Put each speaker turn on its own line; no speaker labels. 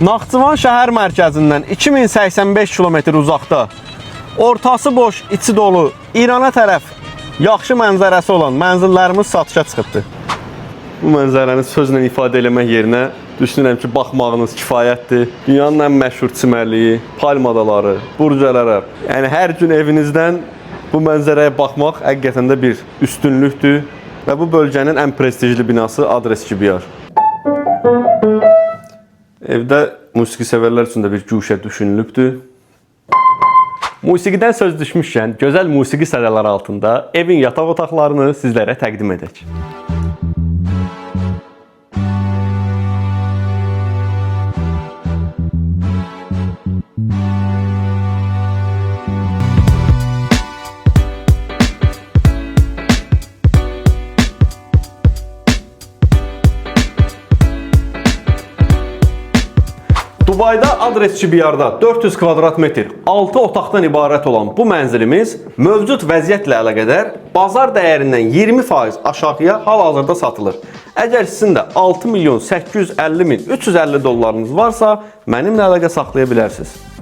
Naxçıvan şəhər mərkəzindən 2085 kilometr uzaqda, ortası boş, içi dolu, İrana tərəf yaxşı mənzərəsi olan mənzillərimiz satışa çıxıbdır. Bu mənzərəni sözlə ifadə eləmək yerinə düşünürəm ki, baxmağınız kifayətdir. Dünyanın ən məşhur çimərliyi, Palm adaları, Burc Əl Ərəb. Yəni hər gün evinizdən bu mənzərəyə baxmaq həqiqətən də bir üstünlükdür və bu bölgənin ən prestijli binası Adres Kibiyar. Evdə musiqi sevərlər üçün də bir guşə düşünülübdür. Musiqidən söz düşmüşkən, gözəl musiqi sədələri altında evin yataq otaqlarını sizlərə təqdim edək. Dubayda adres Çibiyarda 400 kvadrat metr 6 otaqdan ibarət olan bu mənzilimiz mövcud vəziyyətlə əlaqədar bazar dəyərindən 20% aşağıya hal-hazırda satılır. Əgər sizin də 6 milyon 850 min 350 dollarınız varsa, mənimlə əlaqə saxlaya bilərsiniz.